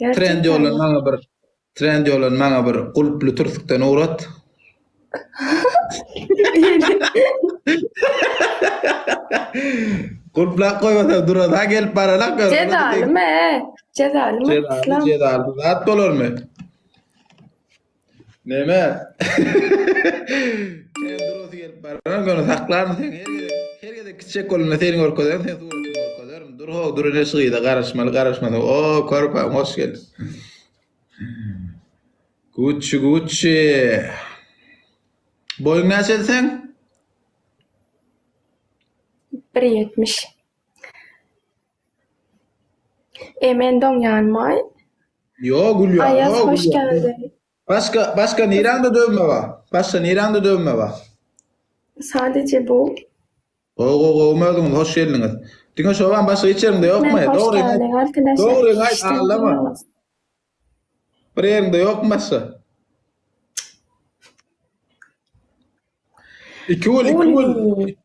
Trend Gerçekten ýoldan mi? maňa bir Trend ýoldan maňa bir gulply türsükden ugrat. Gulplap goýmasa durada gelip baralak ýör. Cezaly mı? Cezaly mı? Cezaly, İslam. cezaly zat bolarmy? Neme? Sen durasy gelip barana göni saklarmy sen her gezek her gezek kiçijek bolanda seni görkezerin sen suratyňy görkezerin. Dur ho dur ene şu gyza garaşmaly garaşmasa o körpäm hoş geldiň. Gucci Gucci. Boýuň näçedi seň? 1.70. E men doňýanmaý. Ýo gülýär. Aýaz Ýo hoş gülýär. geldiň. Başga başga niräňde döwme bar? Başga niräňde döwme bar? Sadece bu. Gowy gowy gowumy özüňiz hoş geldiňiz. Diňe şo bar başga hiç ýeriňde Men ýokmy? hoş Dogryňy aýt. geldiň arkadaşlar. Dogryňy aýt Işden aldama. duyuyoruz. Bir ýeriňde ýokmy başga? Iki gül, iki gül. Ulvi.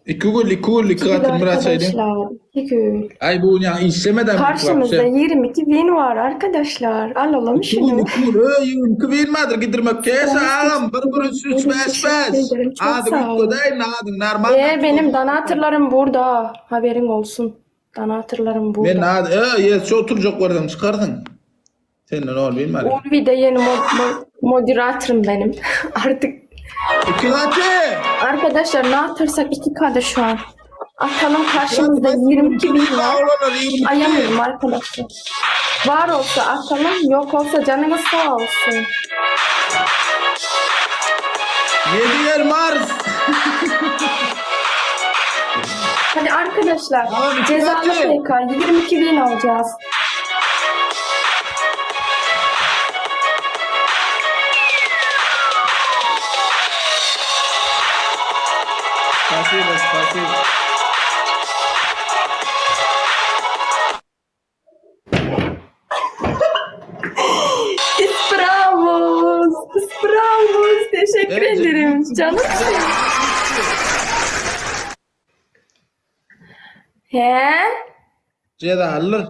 Iki gül, iki gül, iki İki gül gatyn bir açaýdyň. arkadaşlar. İki gül. Aý bu gün ýaňy işlemedem Karşımızda 22 win var arkadaşlar. Alalım İki gül, şunu. iki gül. Öý, 22 win bardyr gidirmek. Keş agam, 1 1 3 3 5 Teşekkür 5. ederim. Çok Adyň sağ olun. üýtgedeýin, adyň normal. Ee, benim donatörlerim burada. Haberin olsun. Donatörlerim Men burada. ad, öý, ýe, şu oturjak görsem çykarsyň. Senden ol bilmeli. Ulvi de yeni mod, mod- moderatörüm benim. Artık İki gaty. arkadaşlar ne atarsak 2K'da şu an. Atalım karşımızda 22 bin var. Oğlanlar 22. Ayamıyorum arkadaşlar. Var olsa atalım, yok olsa canınız sağ olsun. Yediler Mars. Hadi arkadaşlar Tamam, iki cezalı katı. PK 22 bin alacağız. Spasibo, spasibo. Bravos, bravos. Teşekkür Evet, ederim canım. He? Cezalydyr.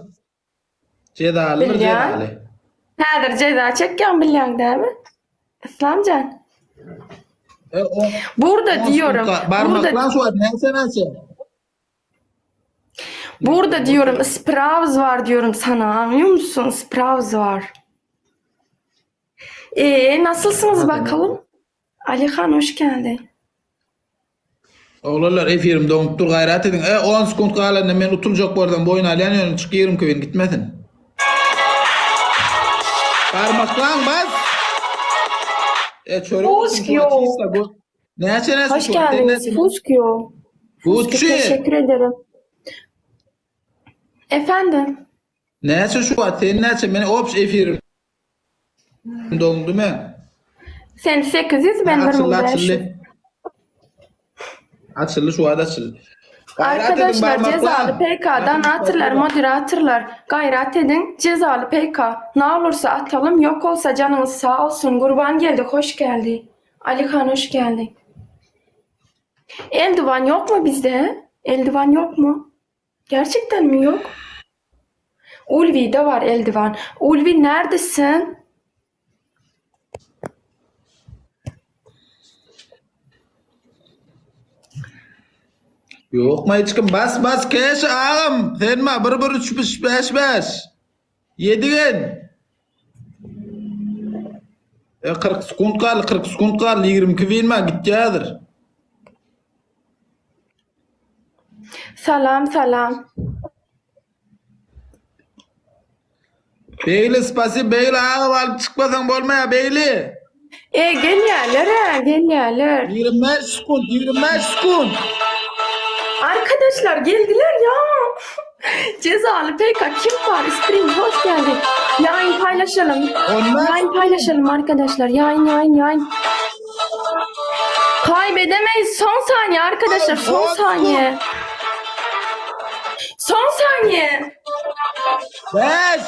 Cezalydyr, Bilýän. cezaly. Häzir ceza çekýän bilýän değil mi? İslamcan. E, o, Burada diyorum. Burada Barmaklan şu an neyse neyse. burada diyorum Sprouse var diyorum sana anlıyor musun? Sprouse var. Ee, nasılsınız bakalım? Alihan hoş geldin. Oglanlar efirim doňup dur gaýrat ediň. E 10 sekunt galanda men utuljak borsam boýun alýan ýöne çyk 22 bin gitmesin. Barmaklaň bas. E çörek Fusk yok. Näçe näçe Hoş geldiniz. Fuskyo. Fuskyo Gucci. teşekkür ederim. Efendim. Näçe şu wagt sen näçe men opş efirim doňdy men. Sen 800 ben Açyldy 1500. açyldy. Açyldy şu wagt açyldy. Gaýrat ediň, Arkadaşlar barmaklaň. cezalı PK'dan atırlar, moderatörler. Gayret edin. Cezalı PK. Ne olursa atalım, yok olsa canınız sağ olsun. Kurban geldi, hoş geldi. Alihan hoş geldi. Eldiven yok mu bizde? Eldiven yok mu? Gerçekten mi yok? Ulvi'de var eldiven. Ulvi neredesin? Ýokmy hiç kim bas bas keş agam sen ma 1 1 3 5 5 5 7 gen. E 40 sekund galdy 40 sekund galdy 22 bin ma gitdi häzir. Salam salam. Beýli spasi beýli agam alyp çykmasaň bolmaýar beýli. E gelýärler he, gelýärler. 25 sekund 25 sekund. Arkadaşlar geldiler ya. Cezalı PK kim var? Spring hoş geldin. Yayın paylaşalım. Onlar- Yayın paylaşalım arkadaşlar. Yayın yayın yayın. Kaybedemeyiz. Son saniye arkadaşlar. Son On- saniye. Son saniye. 5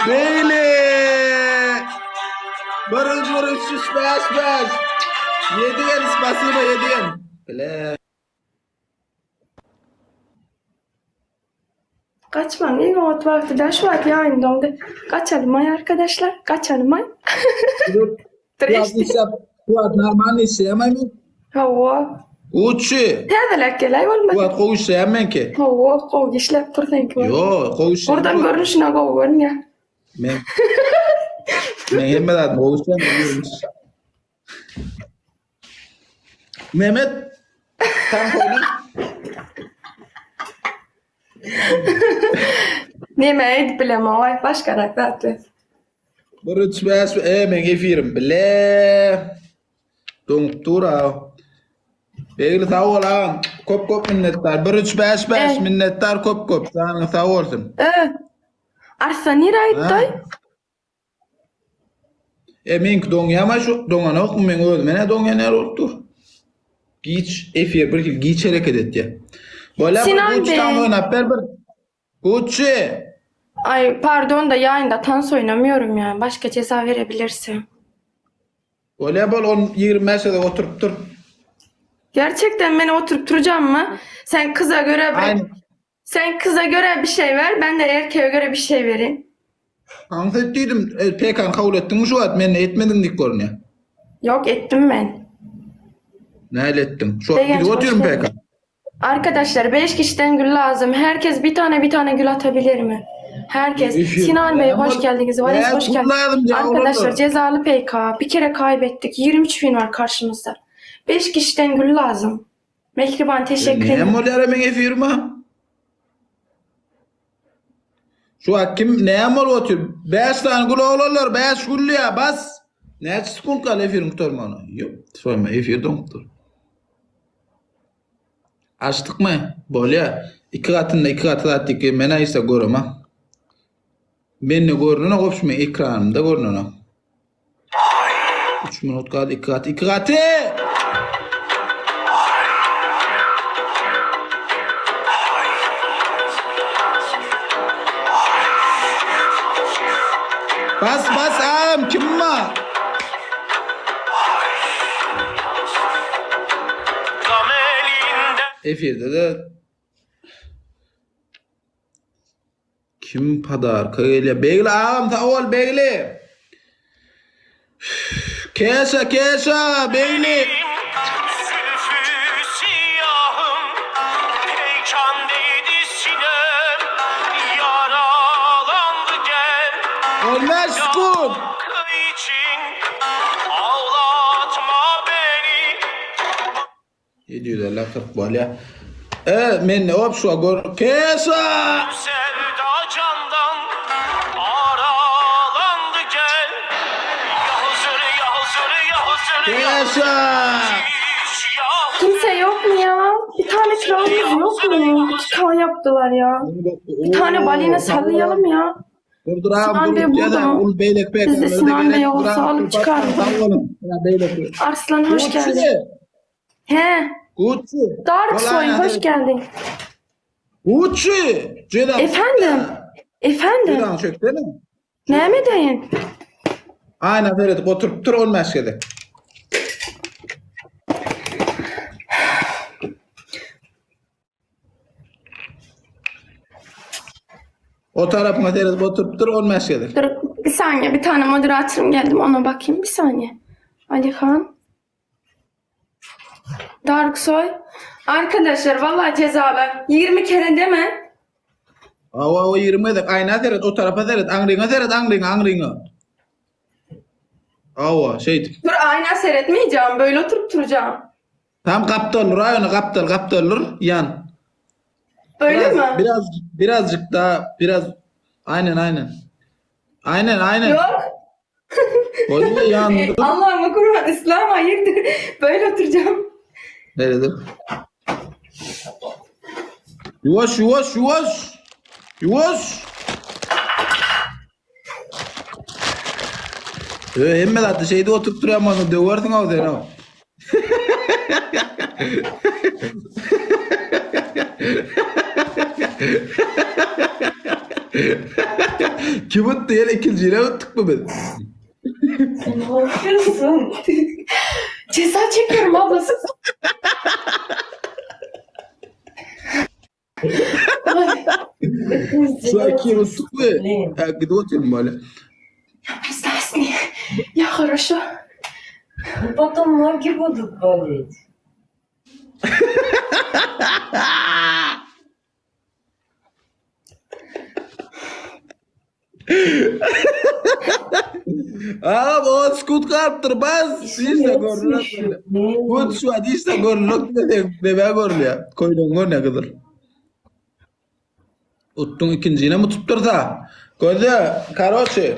Beýli. 1 3 1 3 3 5 5. Ýedigen spasiba Ýedigen. Bile. Gaçmaň iň oňat wagty da şu wagt ýaýyn doňdy. Gaçalymaý arkadaşlar, gaçalymaý. Dur eşdi. Şu wagt normal işleýärmi men? Hawa. Gucci. Täzeläk geläý bolmasa. Şu wagt gowy işleýär meňki. Hawa, gowy işläp dur seňki. Ýo, gowy işleýär. Oradan görnüşine gowy görünýär. Men Men hemme zat gowy işleýär. Mehmet tank oýna. Neme edip bilemok, başgarak zat. 1 3 5 e men efirim bile. Doňup dur a. Begli sag bol agam. Köp köp minnetdar. 1 3 5 5 minnetdar köp köp. Janyň sag bolsun. E. Arslan nirä gitdi? E meňki doňýama şu doňanokmy meň özüme nä doňýan ýaly bolup dur. Giç efir bir hili giç hereket etýär. Bolýa bir Sinan Gucci Bey. tans oýnap ber bir. Gucci. Ay pardon da ýaýynda tans oýnamıyorum ya. Başga jeza verebilirsin. Bolýa bol on 25 gezek oturyp dur. Gerçekten men oturup duracağım mı? Sen kıza göre bir, Aynen. sen kıza göre bir şey ver, ben de erkeğe göre bir şey vereyim. Tans et diýdim. E, PK'ny kabul etdiňmi şu wagt? Men etmedim diýip görünýär. Yok ettim ben. Näle etdiň? Şu wagt Begenç gidip hoş otyryn geldin. PK. Arkadaşlar 5 kişiden gül lazım. Herkes bir tane bir tane gül atabilir mi? Herkes. Üf, Sinan Bey ama- hoş geldiniz. Vales Ya, hoş gül geldiniz. lazım ya, Arkadaşlar olur. cezalı PK. Bir kere kaybettik. 23 win var karşımızda. 5 kişiden gül lazım. Mehriban teşekkür Näme ederim. bolýar meň efirime? Şu wagt kim näme bolup otyr? 5 sany gül oglanlar, 5 gül ýa bas. Näçe sekund galdy efiriň gutarmagyna? Ýok, sorma efir doňupdyr. Açdykmy? Bolýar. Iki gatynda iki gaty zat diýip men aýsa görema. Mende görnenok opşy men ekranymda görnenok. 3 minut galdy iki gaty iki gaty. Bas bas agam kim bar? Efirde de Kim podarka gelýär? Begli agam sag bol Begli. Keşa Keşa Begli. Zülfü siyahım Peykan değdi sinem Yaralandı gel Olmaz kun. Hakkı için Ağlatma beni 750 40 bolýar. E men ne op şu gör Keşa. Sevda candan Aralandı gel Ya Hızır ya Hızır ya Hızır ya Keşa. Ya Kimse yok mu ya? Bir tane kralımız yok mu? 2K yaptılar ya. Bir tane balina sallayalım ya. Dur dur abi Sinan dur. Bey Ya burada da mı? ul beylek bek. Biz de Sinan Bey olsa alıp çıkardık. Arslan hoş geldin. He. Gucci. Dark Soy hoş geldin. Gucci. Ceylan. Efendim. Efendim. Ceylan çöktene. Näme deýin? Aynen öyle oturup dur olmaz gezek. O tarafına seyredip oturup dur olmaz gezek. Dur bir saniye bir tane moderatörüm geldim ona bakayım bir saniye. Alihan. Dark Soy. Arkadaşlar vallahi cezalı. 20 kere deme. Awa o 20 gezek ayna seyret o tarafa seyret aňryňa seyret aňryňa aňryňa. Awa şeýdip. Dur ayna seyretmeyeceğim. Böyle oturup duracağım. Tam gapdal dur aýony gapdal gapdal dur ýan. Böyle Biraz, mi? biraz birazcık daha biraz aynen aynen. Aynen aynen. Yok. Bolýar ýan dur. Allah'ıma kurban İslam hayırdır. Böyle oturacağım. Neredir? Ýuwaş ýuwaş ýuwaş. Ýuwaş. Ö, hemme zatda şeýdip oturup durýan bolsa döwersiň aw sen aw. Kim utdy? Ýene ikinji ýere utdukmy biz? Ne yapıyorsun? Ceza çekiyorum ablası. Ay. Şu iki unuttuk mu? Ha, gidip oturayım böyle. Преснасни. Я хорошо. Ну, Потом ноги будут болеть. Aa, o skut kaptır bas. İşte görünür. Kut şu an işte görünür. Bebe görünüyor. Koydun görünüyor kızır. Uttun ikincine mi tuttursa? Gözde, karoçi.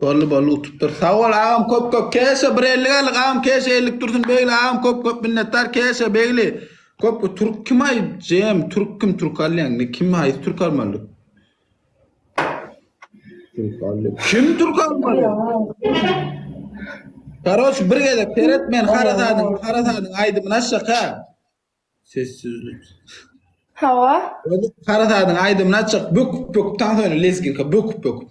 Bolly bolly utupdyr. Sag bol agam kop kop keşe bir ellik aldyk agam keşe ellik dursun begli agam kop kop minnetdar keşe begli kop türk kim ay jem türk kim türk alýaň ne kim haýsy türk almaly türk alýa kim türk almaly Karoç bir gezek seret men harasadyň harasadyň aýdymyny açjak ha sessizlik Hawa. Harasadyň aýdymyny açjak böküp böküp tans oýna lezginka böküp böküp.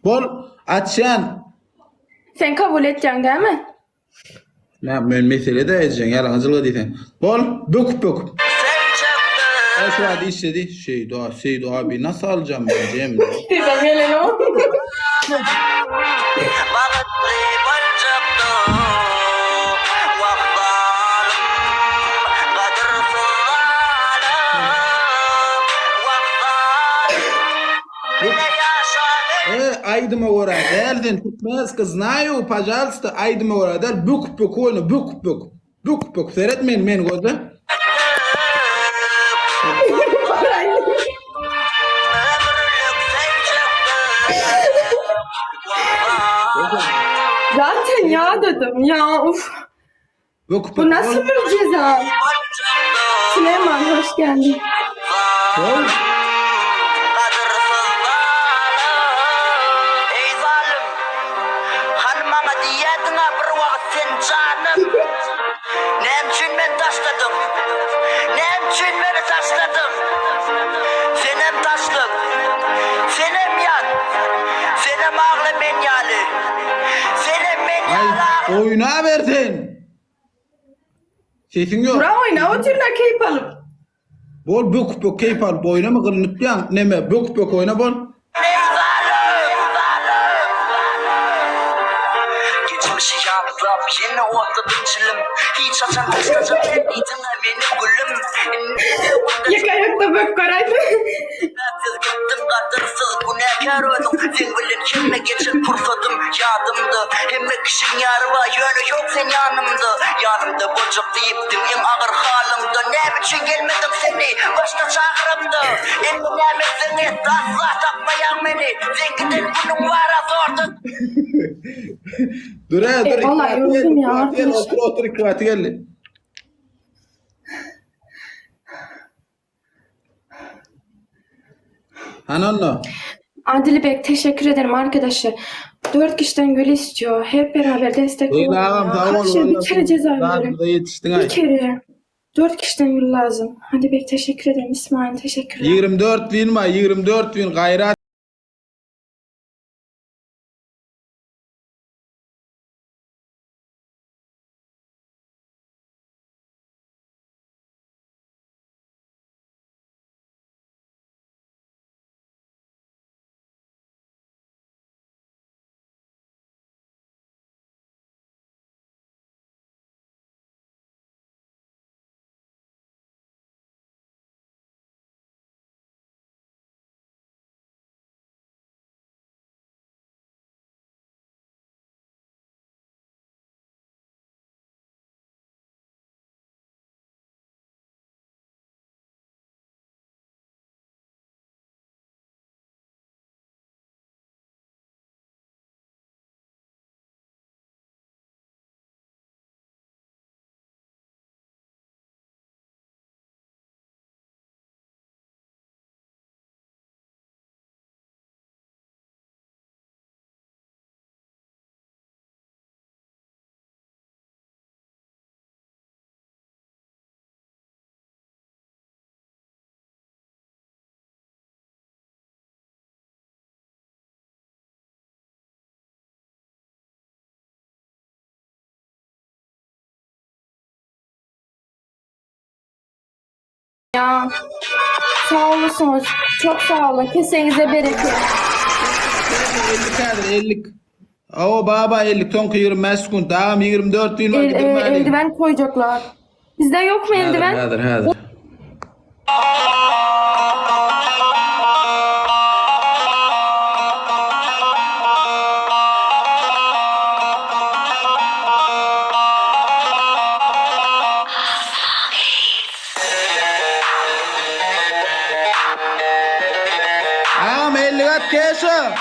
Bol açýan. Sen kabul etýäň dämi? Nä men mesele de edjeň ýalaňa jylga diýseň. Bol böküp böküp. Ay şu ady işledi. Şeýdo Seýdo abi nasıl aljam ben Cem. Diýsem geleni o. Bagtly boljakdy Wah zalym Gadyrsyz zalym Wah zalym Bile ýaşa E aýdyma görä däl sen türkmenska znaýu pažalsta aýdyma görä däl böküp böküp oýna böküp böküp. Böküp böküp seret men meni gözle. Ömürlik söýjekdi Wah zalym Zaten ya dedim ya uf. Böküp Bu böküp. nasıl bir ceza? Süleyman hoş geldin. Bol. Gadyrsyz zalym Eý zalym Hany maňa diýýädiň-ä bir wagt sen janym Näme üçin meni taşladyň Näme üçin meni taşladyň Senem taşlyk Senem ýat Senem agla men ýaly Senem men Ay ýaly agla oýna ber sen. Sesiň ýok. Bura oýna otur-da keýp alyp. Bol böküp bök keýp alyp oýnama gylyny tutýaň. Neme böküp bök oýna bol. Eý zalym Geçmişi ýatlap ýene otladym çilim Hiç haçan taşlajak däl diýdiň-ä meni gülüm Indi Ýeke aýakda bök garaýdy. Sebäpsiz gitdiň gadyrsyz günäkär özüň Seň bilen hemme geçen pursadym ýadymda Hemme kişiň ýary bar ýöne ýok sen ýanymda Ýanymda boljak diýipdiň iň agyr halyňda Näme üçin gelmediň seni başda çagyramda Indi näme etseň et asla tapmaýaň meni Seň giden günüň bara zordan Dur he dur. E, vallahi iki yoruldum ya, geldi, arkadaşlar. Otur otur iki katı geldi. Hani onu? Adil Bey teşekkür ederim arkadaşlar. Dört kişiden gül istiyor. Hep beraber destek Eý olalım agam ya. sag bol. Kaç yıl bir kere ceza veririm. Daha yetiştin Bir ay. kere. Dört kişiden gül lazım. Hadi Bey teşekkür ederim. İsmail teşekkürler. 24 bin var 24 bin gayrat. agam. Sag olasıňyz. Çok sag olun. Keseňize bereket. 50 häzir 50. Awa baba 50 soňky 25 sekunt. Agam 24 bin var El, e, gidirmäliň. eldiven koyacaklar. Bizde yok mu eldiven? Häzir, häzir. Agam 50 at keşe.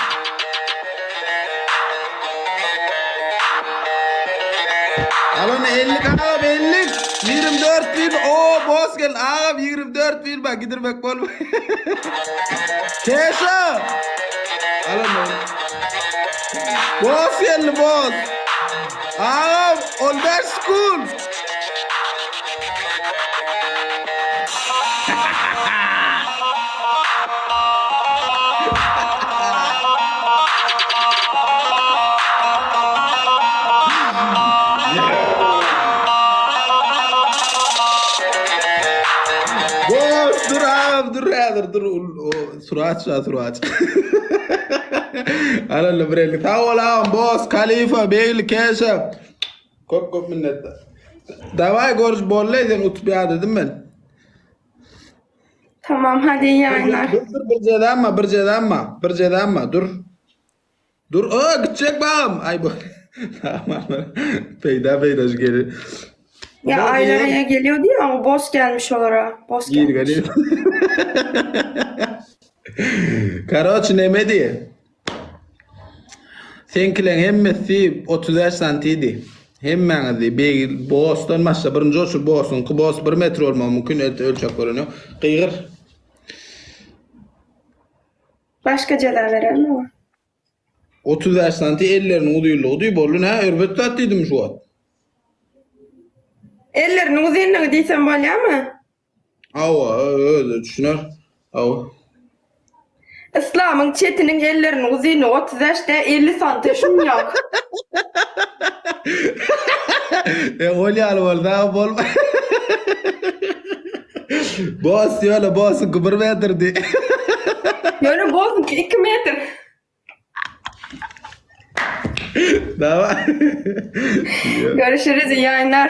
Alın 50 agam 50. 24 bin. O boz gel agam 24 bin bak gidirmek bolma. Keşe. Alın onu. Boz geldi boz. Agam 15 sekund. Boz dur agam dur häzir dur. O, Suraç şa suraç. Alalla bir elli. Sag bol agam boz Khalifa Begli Keşe. Köp köp minnetdar. Daway görüş bollay sen utup ýa dedim men. Tamam hadi iyi yayınlar. Dur dur bir jezam bir jezam bir jezam dur. Dur o gitjek bagam. Ay bu. Tamam. Peýda peýda şu gelir. Ya Ya Aylara'ya geliyordu ya o boss gelmiş onlara. Boss Gir gelmiş. gelin. Karoç neme diye. Seňkileň hemmesi 35 santiydi. Hemmäňizi bir bossdan başla birinji oçur bossun. Boss 1 metre olmagy mümkin ölçek görünüyor. Gygyr. Başka ceza veren mi var? 35 santi elleriniň uzynlygy diýip boldy. Nä erbet zat diýdim şu wagt. Ellerini uzynlygy diýsem bolýarmy? Awa, öyle düşüner. Awa. İslam'ın çetinin ellerinin uzynlygy 35 de 50 santim şun yok. E ol ýaly boldy, ha, bol. Boss ýöne boss'un 1 metrdi. Ýöne boss'unki 2 metr. Daway. Görüşürüz iyi yayınlar.